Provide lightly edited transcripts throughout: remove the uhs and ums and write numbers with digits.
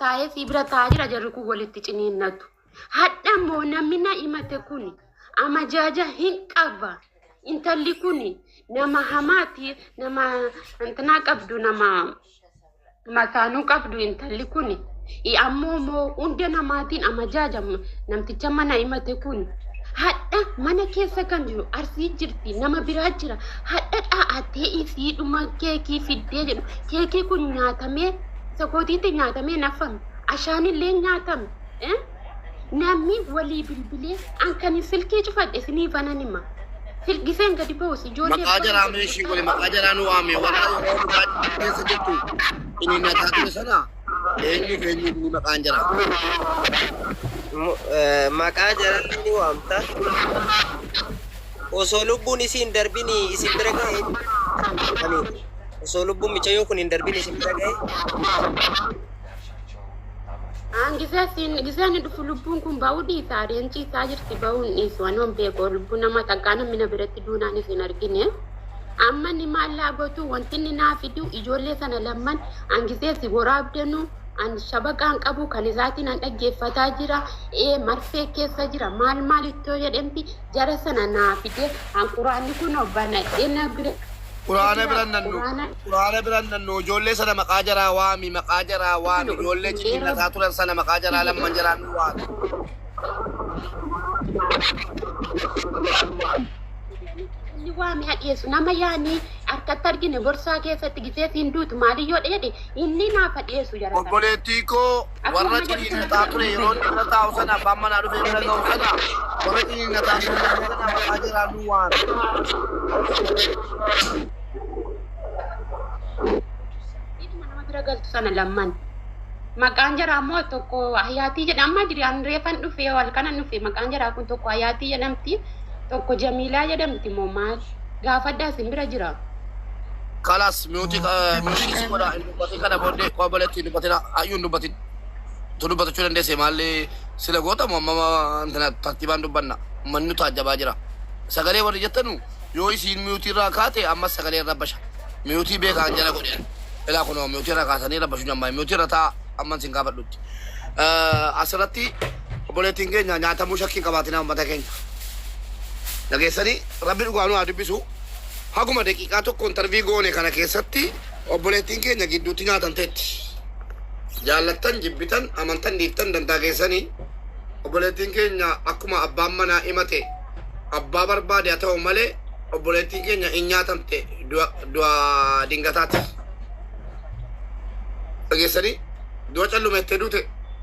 Taa'ee sii bira taa'aa jira jarri kun walitti ciniinnatu. Hadha immoo namni na himate kun amajaaja hin qaba. Intalli kun nama hamaati, nama intinaa qabdu, nama masaanuu qabdu intalli kun. Ammoo immoo hunda namaatiin amajaaja namticha mana himate kun. Hadha mana keessa kan jiru Arsii jirti, nama biraa jira. Hadha dhaa'atee isiidhuma keekii fiddee jedhu. Keekii kun nyaatamee sakootiitti nyaatamee nafame. Ashaanillee nyaatame. Eh? Namni walii bilbilee an kan silkii cufadhe isinii banan hima. Silkiseen gadi ba'us ijoollee Maqaa jaraa meeshii godhe, maqaa jaraa nu waame. Warra yeroo dhugaa keessa jirtu ciniinnataa ture sana eenyuuf eenyuuf ni maqaan jaraa. Maqaa jarallee ni waamta. Osoo lubbuun isii hin darbin isin bira ga'e. Amiin. Osoo lubbuun micayyoo kun hin darbin isin bira ga'e. An gisee siin gisee inni dhufu lubbuun kun ba'uu dhiisa adeemsi ciisaa jirti ba'uu hin dhiisu ani hon beeku lubbuu nama takkaa namni na biratti duunaan isin argine. Amma inni maal laa gootu, wanti inni naa fidu ijoollee sana lamman an gisee si waraabdanu an shabaqaan qabu kan isaatiin an dhaggeeffataa jira, ee marfee keessa jira, maal maal ittoo jedhamti jara sana naa fide. An quraanni kun banadhee na bira Quraana jira. Biran nannu. Quraana. Quraana biran nannu, ijoollee sana maqaa jaraa waami, maqaa jaraa waami, ijoollee ciniinnataa turan sana maqaa jaraa lamman jaraa nu waami. Inni waame hadheessu nama yaanii harkatti argine borsaa keessatti gisee siin duutu maaliyyoo jedhe inni naaf hadheessu jara sana. Obboleettii koo, Akkuma warra amma jedhu ciniinnataa sana ture yeroo inni bira taa'u sana, abbaan manaa dhufee bira ga'u sana, warra ciniinnataa ture sana maqaa jaraa nu waami. Dhuma nama bira galtu sana lamman. Maqaan jaraa immoo tokko Hayaatii jedhama. Amma diriyaan reefan dhufe wal kana dhufe, maqaan jaraa kun tokko Hayaatii jedhamti, tokko Jamiilaa jedhamti moo maal? Gaafadhaa, isin bira jira. Kalas mute mute si godha, hin dubbatin kana booddee. Obboleettii, hin dubbatina, hayyuu hin dubbatin. Tu dubbatachuu dandeesse maallee sila gootamu amma intina tartiibaan dubbanna. Uummanni nu taajjabaa jira. Sagalee warri jettanu yoo isiin mute irraa kaate ammas sagalee irra basha. Mute beekaan jala godhe. Ilaa kunoo mute irra kaasanii rabbashuu jammaa, mute irra taa amman sin gaafadhutti. Asirratti obboleettiin keenya nyaatamuu shakkii hin qabaatinaa, uummata keenya. Dhageessanii, rabbi dhugaa nu haa dubbisu. Haguma daqiiqaa tokko interview goone kana keessatti obboleettiin keenya gidduutti nyaatamteetti. Jaallattan, jibbitan, amantan, dhiiftan dantaa keessanii, obboleettiin keenya akkuma abbaan manaa himate abbaa barbaade haa ta'u malee obboleettiin keenya hin nyaatamte, du'a du'a dingataati. Dhageessanii, du'a callumettee duute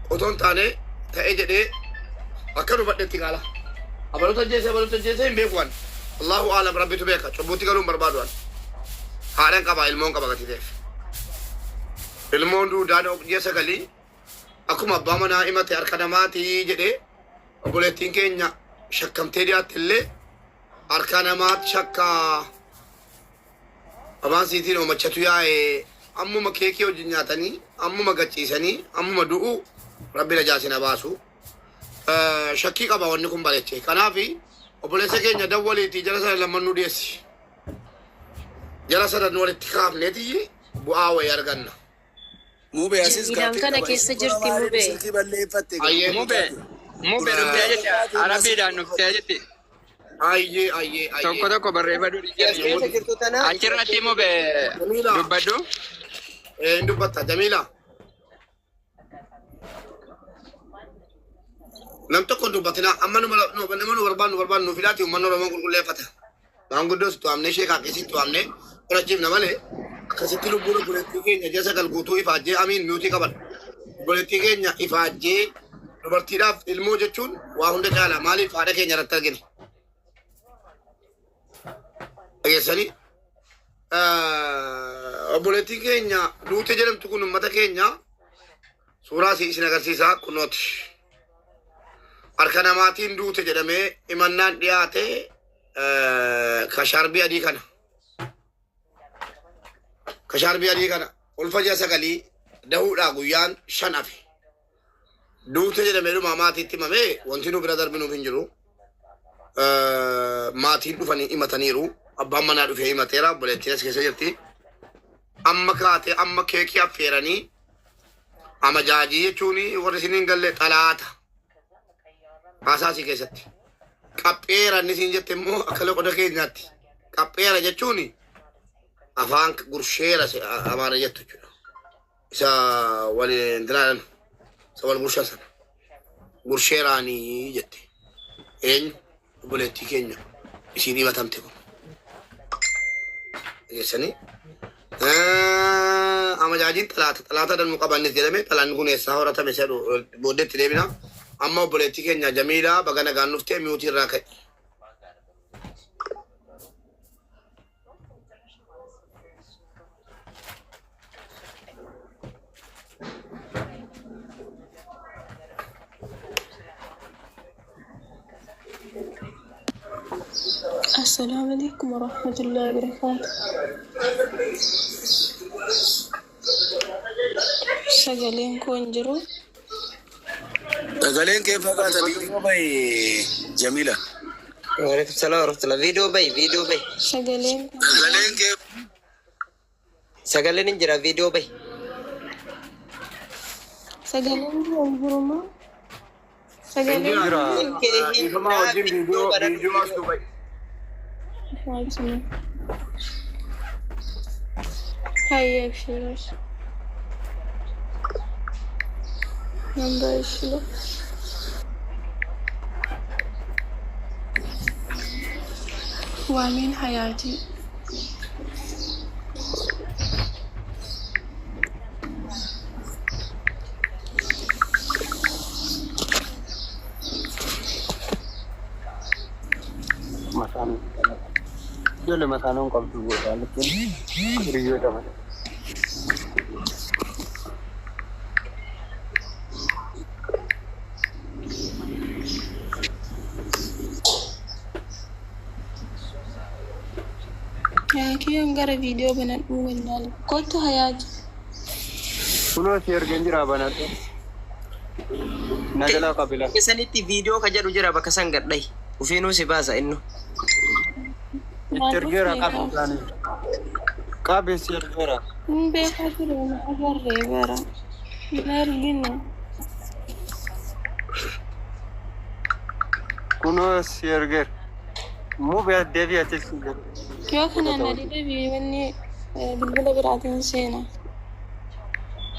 otoo hin taane ta'e jedhee akka hubadhetti gaala. Abaluutu ajjeese, abaluutu ajjeese hin beeku ani. Allahu aalam, rabbitu beeka. Cubbuutti galuu hin barbaadu ani. Haadhan qaba, ilmoon qaba gatii ta'eef. Ilmoon duudaan ji'a 9 akkuma abbaa manaa himate harka namaatii jedhee obboleettiin keenya shakkamtee dhiyaatte illee harka namaatti shakkaa. Afaan siitiin oomachatu yaa'e, ammuma keekii wajjin nyaatanii, ammuma gachiisanii, ammuma du'u, rabbi najaa isin haa baasu. Shakkii qaba wanni kun bareeche. Kanaaf obboleessa keenya dawwaliitii jara sana lamman nu dhiyeessi. Jara sadan walitti kaafneeti bu'aa wayii arganna. Mube asis Jamiilaan gaaffii kana qaba. keessa Isin dura jirti maaliif Mube. silkii balleeffatte? Ayyee. Mube, Mube dhuftee jette, Arabbiidhaan dhuftee jette. Ayyee, ayyee, Tokko ayyee. tokko barreeffadhu. As keessa jirtu tana. Achirratti Mube Jamiila. dubbadhu. Hin dubbatta Jamiila. Nam tokko hin dubbatina, amma nama nu barbaannu barbaannu nu fidaati, uummanni Oromoo qulqulleeffata. Maanguddoos itti waamnee, sheekaa keessi itti waamnee qorachiifna malee akkasitti lubbuun obboleettii keenya ji'a 9 guutuu ifaajjee amiin mute qaban. Obboleettii keenya ifaajjee, dubartiidhaaf ilmoo jechuun waa hunda caala, maaliif haadha keenya irratti argine. Dhageessanii, obboleettiin keenya duute jedhamtu kun, uummata keenya, suuraa isin agarsiisaa kunooti. Harka namaatiin duute jedhamee himannaan dhiyaate ka shaarbii adii kana. Ka shaarbii adii kana ulfa ji'a 9 dahuudhaa guyyaan 5 hafe. Duute jedhamee dhuma maatiitti himamee wanti nu bira darbinuuf hin jiru. Maatiin dhufanii himataniiru. Abbaan manaa dhufee himateera. Obboleettiin as keessa jirti. Amma kaatee amma keekii affeeranii Amajaajii jechuun warri isin hin galle xalaata. Haasaasii keessatti. Qapheera inni siin jette immoo akka loqoda keenyaatti. Qapheera jechuun afaan gursheera amaara jettu jechuudha. Isa wal intinaan isa wal gurshan sana. Gursheeraanii jette. Eenyu obboleettii keenya isiin himatamte kun. Dhageessanii? Amajaajiin xalaata xalaata danuu qabannis jedhame xalaanni kun eessaa horatame jedhu booddeetti deebina. Amma obboleettii keenya Jamiilaa baga nagaan dhuftee miyuutii irraa ka'i. Assalaamu alaikum warahmatullahi wabarakatuh. Sagaleen koo hin jiru. Sagaleen kee fagaata viidiyoo bahi Jamila. Waalaikum salaam warahmatullah. Viidiyoo bahi, viidiyoo bahi. Sagaleen koo Sagaleen kee Sagaleen hin jira, viidiyoo bahi. Sagaleen koo hin jiru moo? Hin Sagaleen jira. Jira. Kee hin Dhiifama jira, wajjin viidiyoo viidiyoo banadhu viidiyoo as viidiyoo. duuba. Hayyee abshiiras. Nan baay'isuu. Waamiin hayaatii. Masaanuu ijoollee masaanuu hin qabdu jaallattiin hiriyoota malee. Kiyyaan gara viidiyoo banadhuu wallaale. Kottu hayaati. Kunoo si ergeen jira banadhu. Na jalaa qabila. Sanitti viidiyoo ka jedhu jira bakka san gadhayi. Ufiinuu si baasa innu. Itti ergeera qabi isaanii. Qabi si ergeera. Hin beekaa ture na agarree bara. Na argina. Kunoo si ergeera. Mubee deebii atis si jedhu. Yoo kana na dide wanni bilbila biraatiin seena.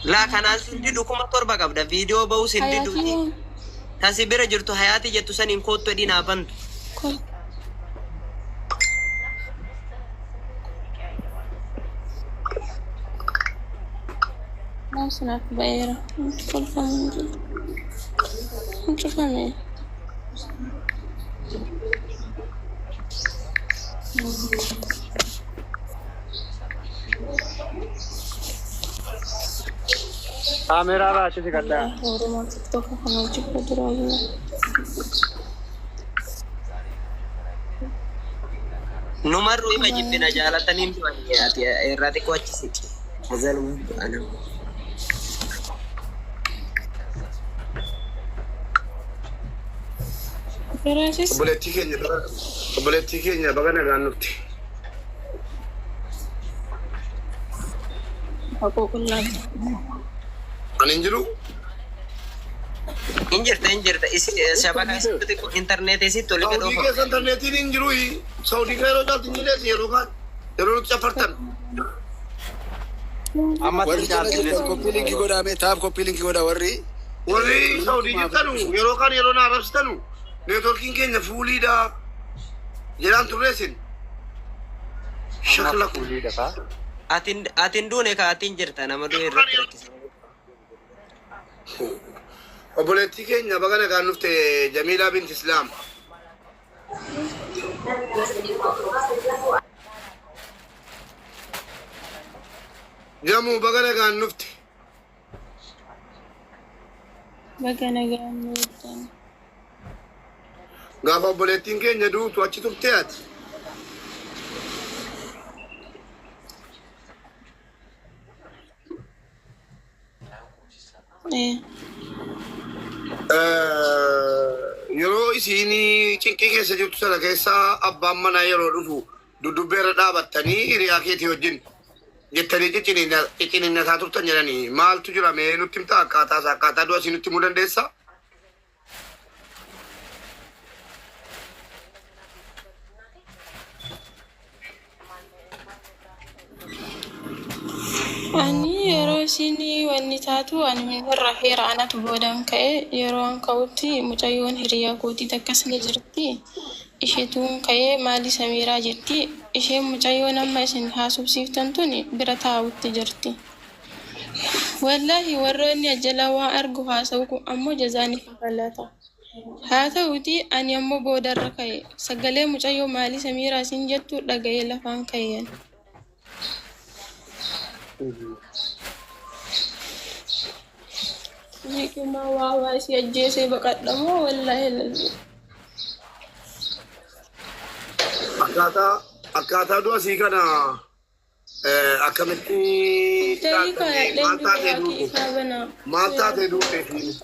Laa kanaan sin didu 7,000 qabda. Viidiyoo bahuu sin didu. Hayaatii Tasi bira jirtu hayaati jettu saniin koottu edii naa bantu. kol. Naaf ba'eera. Kolfamu hin jiru. Hin cufame. Kaameeraa irraa achi si gadhaa. Oromoo TikTok kana hojii dura Numarru ima jibbina jaalataniin du'anii ati irraa xiqqoo achi siqi. Azaluma du'ana. Biraasis Obboleettii keenya obboleettii keenya baga nagaan dhufte. Haqoo qullaa. Ani hin jiru. Hin jirta hin jirta. Isi shabaka isitti xiqqoo intarneetii isitti oli gad Saudii oofa. keessa intarneetiin hin jiru. Saudii keessa yeroo caaltu hin jirees yeroo kaan yeroo nuti cafartan. Amma Warri si jala caaltu jirtan koppii linkii godhaa mee taaf koppii linkii godhaa warri. Warri Saudii jirtanu yeroo kaan yeroo na arrabsitanu neetworkiin keenya fuuliidha jedhaan turreessin. Shakla kun. Fuuliidha kaa. Atin atin duune ka atin jirta nama du'e irratti rakkisa. Obboleettii keenya baga nagaan dhufte Jamiilaa binti Islaam. Jamuu baga nagaan dhufte. Baga nagaan nu wajjin. Gaafa obboleettiin keenya duutu achi turtee ati. Ee. Yeroo isiin cinqii keessa jirtu sana keessa abbaan manaa yeroo dhufu dudubbeerra dhaabattanii hiriyaa keetii wajjin. Jettanii ciciniinnataa turtan jedhanii maaltu jira mee nutti himtaa akkaataa isaa akkaataa du'a isii nutti himuu dandeessaa? Ani yeroo isiin wanni taatu ani rafeera anatu boodan ka'e yeroo an ka'utti mucayyoon hiriyaa kootii takkas ni jirti ishetuun ka'ee maali Samiiraa jetti isheen mucayyoon amma isin haasofsiiftan tuni bira taa'utti jirti Wallaahi warroonni ajjalaa waan argu haasa'u kun ammoo jazaa ni kafalata haa ta'uutii ani ammoo boodarra ka'e sagalee mucayyoo maali Samiiraa siin jettu dhaga'ee lafaan ka'e ani. Ziqimaa waa waa isii ajjeesee baqadha moo wallaahi lalli. Akkaataa akkaataa du'a sii kana akkamitti Darii ilaaltame kaayadheen maal taatee duraa duute kiisaa banaa. maal taatee duute isiin?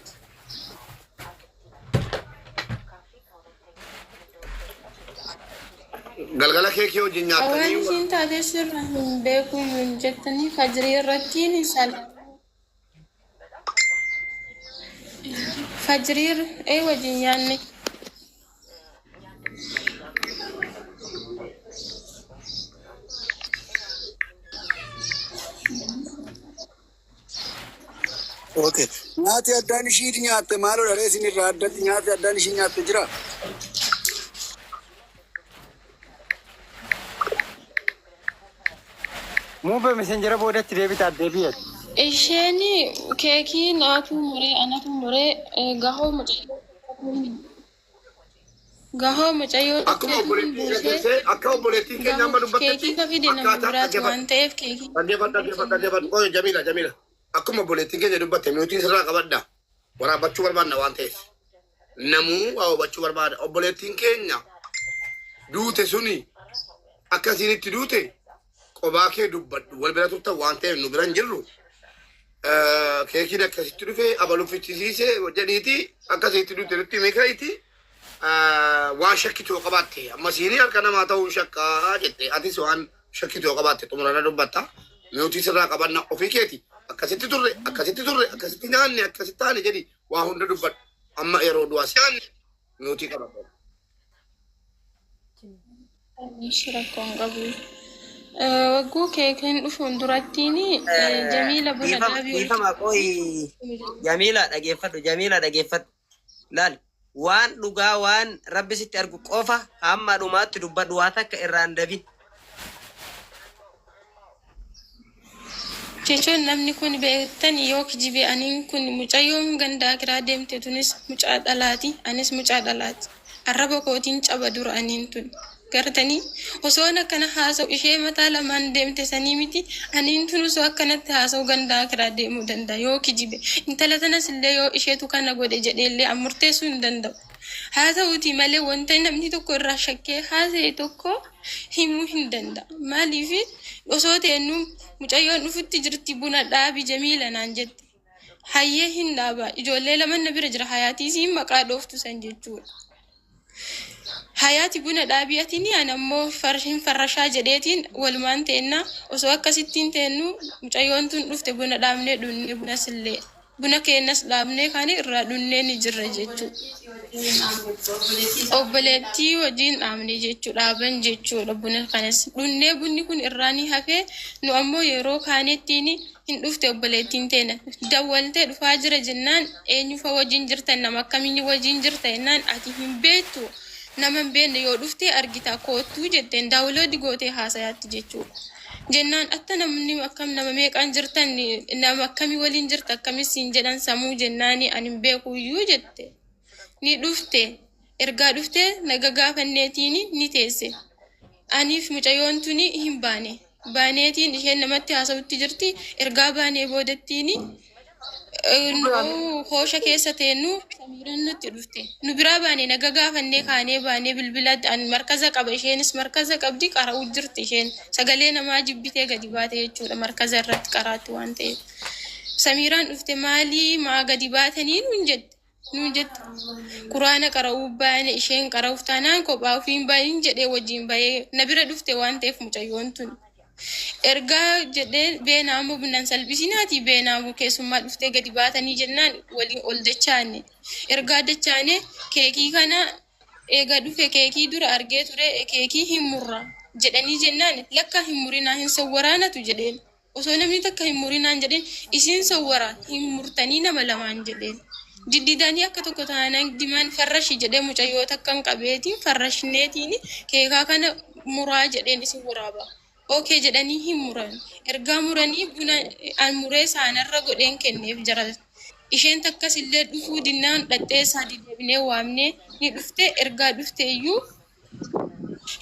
Galgala keekii wajjin Waan nyaattanii isiin taatee sirra hin beeku hin jettanii fajrii irratti ni sala. Fajrii ee wajjin nyaanne. Okay. Nyaati addaan ishii nyaatte maaloo dharee isin irraa addatti nyaati addaan ishii nyaatte jira? Muubee messenjera boodatti deebitaa deebi'eeti. Isheen keekii naatu muree anatu muree gahoo mucayyoo gahoo mucayyoo Akkuma dhufteetu obboleettiin buusee keessa akka obboleettiin keenya amma gahoo dubbattetti keekii ka fide nama akkaataa biraati dhaggeeffadhu. waan ta'eef keekii Dhaggeeffadhu dhaggeeffadhu dhaggeeffadhu. Qoy Jamiila Jamiila. Akkuma obboleettiin keenya dubbatte nuti sirraa qabadha. Waraabbachuu barbaanna waan ta'eef. Namuu waa hubachuu barbaada. Obboleettiin keenya duute suni akka isiin itti duute qobaa kee dubbadhu. Wal bira turtan waan ta'eef nu bira hin jirru. Keekiin akkasitti dhufe abalu fichisiise jedhiiti akkasitti duute nutti himee ka'iiti. Waan shakkitu yoo qabaatte amma siinii harka namaa ta'uun shakkaa jette atis waan shakkitu yoo qabaatte xumurana dubbatta. Nuti sirraa qabanna ofii keeti akkasitti turre akkasitti turre akkasitti nyaanne akkasitti taane jedhi waa hunda dubbadhu. Amma yeroo du'aa si nuti qabadha. Ishii rakkoo hin qabu. Wagguu keekiin dhufuun durattiin Jamiila buna Dhiifama dhaabii walitti dhiifama qoyi Jamiila dhageeffadhu Jamiila dhageeffadhu laal waan dhugaa waan rabbi sitti argu qofa hamma dhumaatti dubbadhu waa takka irraa hin dabin. Jechuun namni kun beektan yoo kijibe aniin kun mucayyoon ganda akiraa deemte tunis mucaa dhalaati anis mucaa dhalaati arraba kootiin caba dura aniin tun gartanii osoon akkana haasa'u ishee mataa lamaan deemte sanii miti aniin tun osoo akkanatti haasa'u ganda akiraa deemuu danda'a yoo kijibe intala tanas illee yoo isheetu kana godhe jedheellee an murteessuu hin danda'u haa ta'uutii malee wanta namni tokko irraa shakkee haasa'e tokko himuu hin danda'a. Maaliif osoo teennuu mucayyoon dhufutti jirti buna dhaabi Jamiila naan jette. Hayyee hin dhaaba ijoollee laman na bira jira hayaatii isiin maqaa dhooftu san jechuudha. Hayaati buna dhaabii atini ani ammoo hin farrashaa jedheetiin walumaan teennaa osoo akkasittiin teennu mucayyoon tun dhufte buna dhaabnee dhunne bunas illee. Buna keennas dhaabnee kaane irraa dhunnee ni jirra jechuudha. Obboleettii wajjin dhaabne jechuudha dhaaban jechuudha buna kanas dhunnee bunni kun irraa ni hafee nu ammoo yeroo kaanettiin hin dhufte obboleettiin teena dawwaltee dhufaa jira jennaan eenyufa wajjin jirtan nama akkamiin wajjin jirta jennaan ati hin beektu nama hin beekne yoo dhuftee argita koottuu jetteen daawuloodi gootee haasayaatti jechuudha. Jennaan atta namni akkam nama meeqaan jirtan nama akkamii waliin jirta akkamis siin jedhan samuu jennaani ani hin beekuyyuu jette. Ni dhufte ergaa dhufte naga gaafanneetiin ni teesse. Aniif mucayyoon tuni hin baane. Baaneetiin isheen namatti haasa'utti jirti ergaa baanee boodattiin Hoosha keessa teennu Samiiraan nutti dhufte. Nu biraa baane naga gaafannee kaanee baanee bilbila an markaza qaba isheenis markaza qabdi qara'uu jirti isheen sagalee namaa jibbitee gadi baate jechuudha markaza irratti qaraatti waan ta'eef. Samiiraan dhufte maalii maa gadi baatanii nuun jette. Nuun jette. Quraana qara'uu baane isheen qara'uuf taanaan kophaa ofiin bahin jedhee wajjin bahee na bira dhufte waan ta'eef mucayyoon tun. Ergaa jedhee beenaa ammoo bunaan salphisinaatii beenaa keessummaa dhuftee gadi baatanii jennaan waliin ol dachaane. Ergaa dachaane keekii kana eega dhufe keekii dura argee ture keekii hin murra jedhanii jennaan lakka hin murinaa hin sawwaraanatu jedheen. Osoo namni takka hin murinaan jedheen isin sawwara hin murtanii nama lamaan jedheen. Diddidanii akka tokko taanaan dimaan farrashi jedhee mucayyoo takkan qabeetiin farrashneetiin keekaa kana muraa jedheen isin waraaba. Okay jedhanii hin muran. Ergaa muranii buna an muree saanarra godheen kenneef jara. Isheen takkas illee dhufuu dinnaan dhaxxee isaa deebinee waamnee ni dhufte ergaa dhufte iyyuu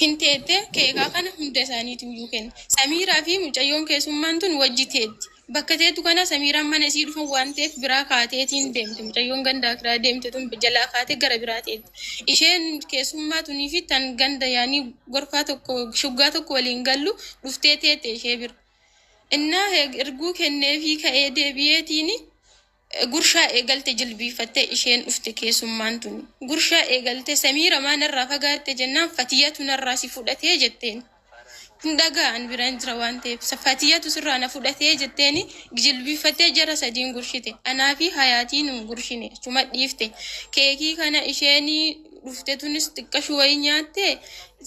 hin teette keekaa kana hunda isaaniitu iyyuu kenne. Samiiraa fi mucayyoon keessummaan tun wajji teetti. Bakka teetu kana Samiiraan mana isii dhufan waan ta'eef biraa kaateetiin deemte. Mucayyoon ganda akiraa deemte tun jalaa kaatee gara biraa teetti. Isheen keessummaa tunii fi tan ganda yaanii gorfaa tokko shuggaa tokko waliin gallu dhuftee teette ishee bira. Innaa erguu kenneefii ka'ee deebi'eetiin gurshaa eegalte jilbiifattee isheen dhufte keessummaan tuni. Gurshaa eegalte Samiira maa narraa fagaatte jennaan Fatiyyatu narraa si fudhatee jetteen. Hin dhaga'an biraan jira waan ta'eef Fatiyyatu sirraa na fudhatee jetteeni jilbiifattee jara sadiin gurshite. Anaa fi Hayaatiin hin gurshine achuma dhiifte. Keekii kana isheen dhufte tunis xiqqashuu wayii nyaatte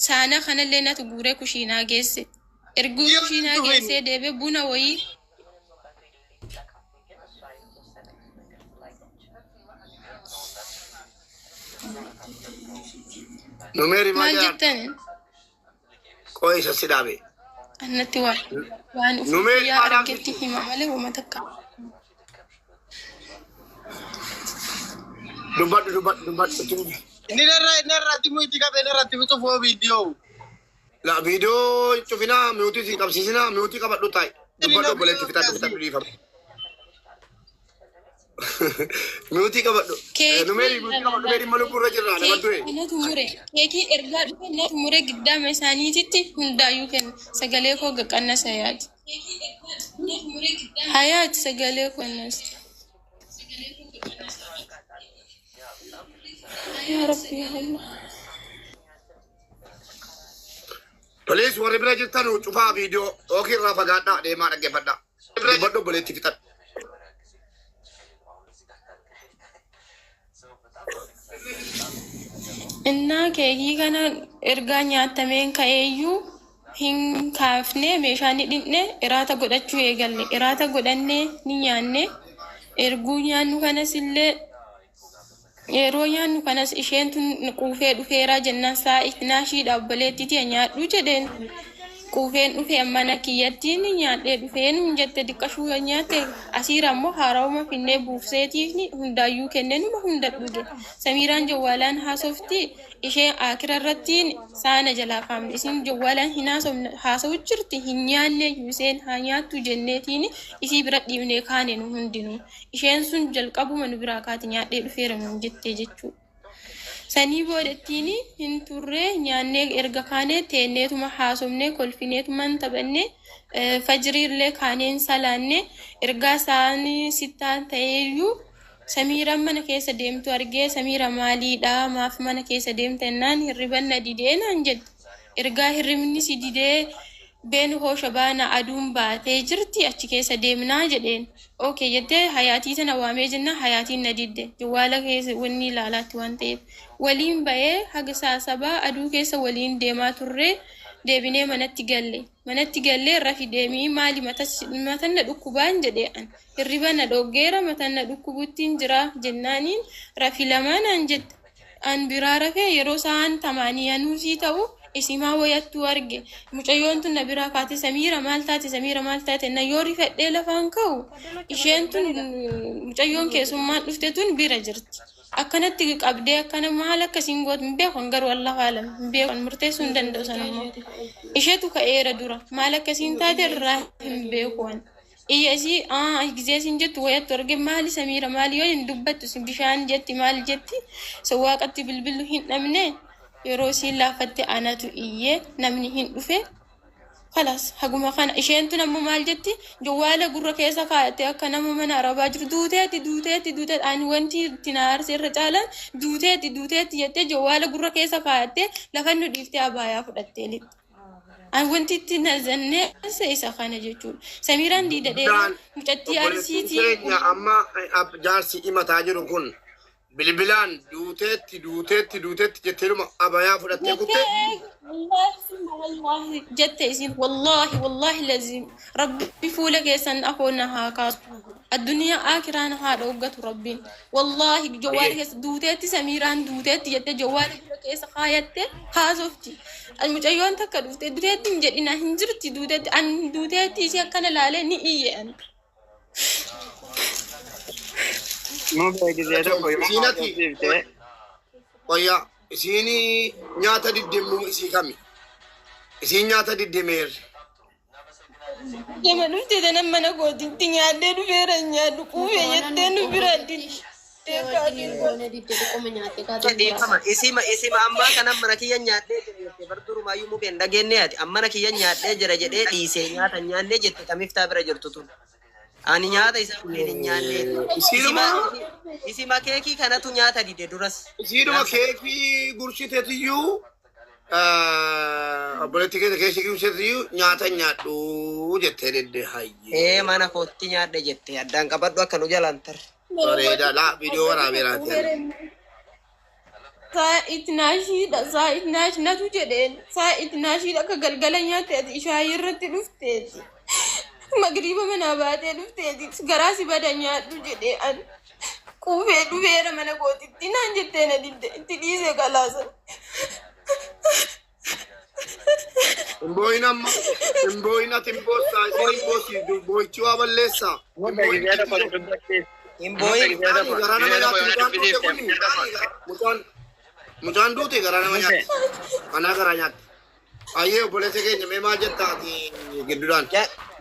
saana kanallee natu guuree kushiinaa geesse. Erguu kushiinaa geessee deebee buna wayii Numeeri maal maal jedhan? jettan? Qo'ee isa si dhaabe. Annatti waan waan Numeeri ufii maal argetti hima malee uummata takka. Dubbadhu dubbadhu dubbadhu. Inni narra inni irratti muyti qabe inni irratti cufoo viidiyoo. La viidiyoo hin cufinaa miyuutii si qabsiisinaa miyuutii qabadhu taa'i. Dubbadhu obboleetti fixadhu fixadhu dhiifama. Miyuutii qabadhu. Keekii Numeeri miyuutii qabadhu meeri malu gurra jirra nama du'e. Keekii natu mure keekii ergaa dhufe natu mure giddaama isaaniititti hundaayyuu kenna sagalee koo gaqqannasa yaati. Hayaati sagalee koo qannasa. Yaa Rabbi yaa Allah. Please warri bira jirtan cufaa viidiyoo yookiin irraa fagaadhaa deemaa dhaggeeffadhaa. Dubbadhu obboleetti fixadhu. Innaa keekii kana ergaa nyaatameen ka'eeyyuu hin kaafne meeshaa ni dhiqne iraata godhachuu eegalle. Iraata godhannee ni nyaanne. Erguu nyaannu kanas illee yeroo nyaannu kanas isheen tun quufee dhufeeraa jennaan saa itinaashiidha obboleettii tiyya nyaadhu jedheen. Quufeen dhufe mana kiyyattiin nyaadhee dhufeen jette diqqashuu yoo nyaatte asiira ammoo haarawuma finnee buufseetiif hundaayyuu kenne numa hunda dhuge. Samiiraan jawwaalaan haasofti ishee akira irrattiin saana jalaa kaamne isin jawwaalaan hin haasofne haasa'u jirti hin nyaanne isheen haa nyaattu jenneetiin isii bira dhiibnee kaane nu hundinuu. Isheen sun jalqabuma nu biraa kaate nyaadhee dhufeera nuun jettee jechuudha. Sanii boodettiin hin turre nyaannee erga kaanee teenneetuma haasofnee kolfineetumaan taphanne fajriillee kaaneen salaanne ergaa isaanii sittaan ta'eeyyuu Samiiraan mana keessa deemtu argee Samiira maaliidha maaf mana keessa deemta jennaan hirriban na didee naan jette. Ergaa hirribni si didee been hoosha baana aduun baatee jirti achi keessa deemnaa jedheen. Okay jettee hayaatii tana waamee jennaan hayaatiin na didde. Jawwaala keessa wanni ilaalaatti waan ta'eef. Waliin ba'ee haga saasabaa aduu keessa waliin deemaa turree deebinee manatti galle. Manatti gallee rafi deemii maali matan na dhukkubaan jedhee an. Hirriba na dhoggeera matan na dhukkubuttiin jira jennaaniin rafi lamaa naan jette. An biraa rafee yeroo sa'aan tamaanii anuusii ta'u isimaa wayattuu arge. Mucayyoon tun na biraa kaate Samiira maal taate Samiira maal taate na yoo rifadhee lafaan ka'u isheen tun mucayyoon keessummaan dhufte tun bira jirti. Akkanatti qabdee akkana maal akkasiin gootu hin beeku garuu Allahu alam hin beeku murteessuu hin danda'u sanammoo. Isheetu ka'eera dura maal akkasiin taate irraa hin beeku an. Iyya isii gisee isin jettu wayattu arge maali Samiira maali yoo hin dubbattu isin bishaan jetti maali jetti so waaqatti bilbilu hin dhabne yeroo isiin laafatte anatu iyyee namni hin dhufe kalas haguma kana isheen tun ammoo maal jetti jawwaala gurra keessa kaa'atte akka nama mana arabaa jiru duuteetti duuteetti duuteetti ani wanti itti na aarse irra caalaan duuteetti duuteetti jettee jawwaala gurra keessa kaa'atte lafa nu dhiiftee abaayaa fudhattee lixxe. An wanti itti nazannee isa kana jechuudha. Samiiraan diida dheeraa Guddaan mucattii obboleettiin arsiitii. keenya amma jaarsi himataa jiru kun bilbilaan duuteetti duuteetti duuteetti jetteedhuma abayaa fudhattee kutte. Wallaahi jette isin, wallaahi wallaahi lazim rabbi fuula keessan afoo na haa kaasu, addunyaa akiraan haa dhoggatu rabbiin. Wallaahi jawwaala keessa duuteetti, Samiiraan duuteetti jette, jawwaala fuula keessa kaayatte haasofti. Mucayyoon takka dhufte duuteetti hin jedhina, hin jirti duuteetti. An duuteetti isii akkana laalee ni iyye an. Mubee gisee tokko yoo Isiin ati haasofsiifte wayyaa isiin nyaata diddemmuu isii kami? Isiin nyaata diddemeerri. Jama dhufte tanan mana kootitti nyaadhee dhufeera, nyaadhu quufee jettee nu bira diddee kaatee. Dhiifama. Isima ammaa kana mana kiyya nyaadhee jira jettee bar durumaayyuu mubeen dhageenye ati amma mana kiyya nyaadhee jira jedhee dhiisee nyaata hin nyaannee jette tamiftaa bira jirtu tun. Ani nyaata isaa waliin hin nyaannee. Isiinuma Isima keekii kanatu nyaata dide duras. Isiinuma keekii gursiteetiyyuu, obboleettii keessa keekii gursiteetiyyuu nyaata hin nyaadhu jettee didde hayyee. Ee, mana kootti nyaadhe jette, addaan qabadhu akka nu jalaan tarre. Bareeda laa, viidiyoo waraabeeraati. Saa itnaashiidha, saa itnaash natu jedheen, saa itnaashiidha akka galgala nyaatte ati ishaayii irratti dhufteeti. Magriiba manaa baatee dhufteeti, garaa si bada nyaadhu jedhee, an quufee dhufeera mana kootitti naan jettee na didde, itti dhiise kalaasa. Hin boo'in amma, hin boo'in, ati hin boossaa, isin hin boossi, boo'ichi waa balleessaa. Hin Mubee boo'in. gisee tokko na dubbachiis. Hin Mubee boo'in. gisee tokko Garaa nama gisee tokko nyaatti yoo na mucaan duute dubbisiifte. kuni. Mucaan duute garaa nama Mubee. nyaatti. Anaa garaa nyaatti. Ayyee, obboleessa keenya, mee maal jetta ati gidduudhaan?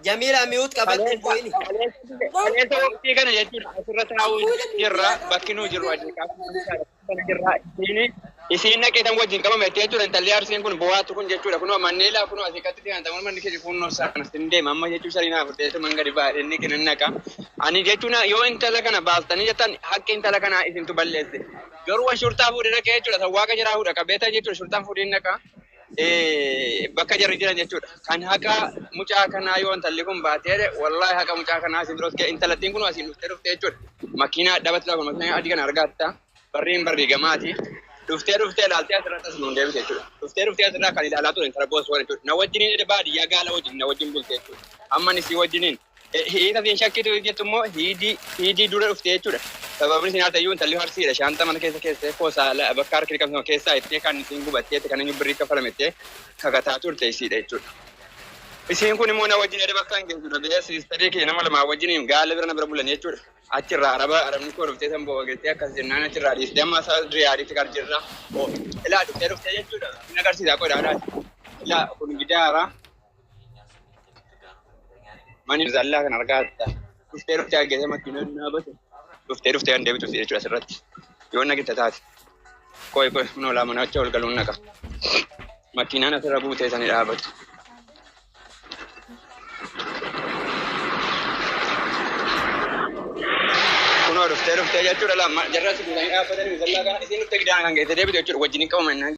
Jamiila, mute qabadhu, hin boo'ini. Kaleessa waqtii kana jechuudha asirra taa'uu jirra, bakki nuu jirru adeekaa kana jirra, isiin naqeetan wajjin qabame jechuudha. Intalli Arsiin kun bo'aatu kun jechuudha, kunoo manneen laa kunoo asii qatti dhiyaatan manni keessa kunnoo sana sin deema amma jechuun sarii naa fudhee man gadi baadhee inni kennan naqa. Ani jechuun yoo intala kana baastanii jettan haqqi intala kanaa isintu balleesse, garuu wan shurtaa fuudhee dhaqee jechuudha, sawwaaqa jiraa fuudha qabeeta jechuudha, shurtaan fuudhee naqa bakka jarri jiran jechuudha. Kan haqa mucaa kanaa yoo intalli kun baatee, wallahi haqa mucaa kanaa isin duras intalattiin kun asiin dhuftee dhuftee jechuudha. Makiinaa dhaabatti lafa makiinaa adii kana argatta. Barriin barrii gamaati. Dhuftee dhuftee ilaaltee asirratti as nuun deebite jechuudha. Dhuftee dhuftee asirraa kan ilaalaa ture intala boosuu jechuudha. Na wajjiniin baadiyyaa gaala wajjin na wajjin bulte jechuudha. Amma ni si wajjiniin. Hiita siin shakkitu jettu immoo hiidii hiidii dura dhuftee jechuudha. Sababni isin haa ta'eyyuu intalli Harsiidha. Shaanta mana keessa keessee koosaa bakka harki dhiqamsu keessaa ittee kan isiin gubattee kan inni birrii kafalamettee kakataa turte isiidha jechuudha. Isiin kun immoo na wajjin edda bakka hin geessudha. Biyya siistarii kee nama lamaa wajjin gaala bira na bira bulan jechuudha. Achirraa araba arabni koo dhuftee san bo'oo geessee akkas jennaan achirraa dhiistee amma isaa Riyaaditti kar jirra. Ilaa dhuftee dhuftee jechuudha. Inni agarsiisaa qodaadhaati. Ilaa kun gidaara. Mani zallaa kan argaa jirta. Dhuftee dhuftee argeessee makiinaan dhaabate. Dhuftee dhuftee kan deebitu jechuudha asirratti. Yoo nagitta taate. Koi koi kunoo laa mana achi ol galuun naqa. Makiinaan asirra buutee sani dhaabatu. Kunoo dhuftee dhuftee jechuudha laa jarra si buutanii dhaabbatanii zallaa kana isiin dhuftee gidaan kan geessee deebitu jechuudha wajjin hin qabaman.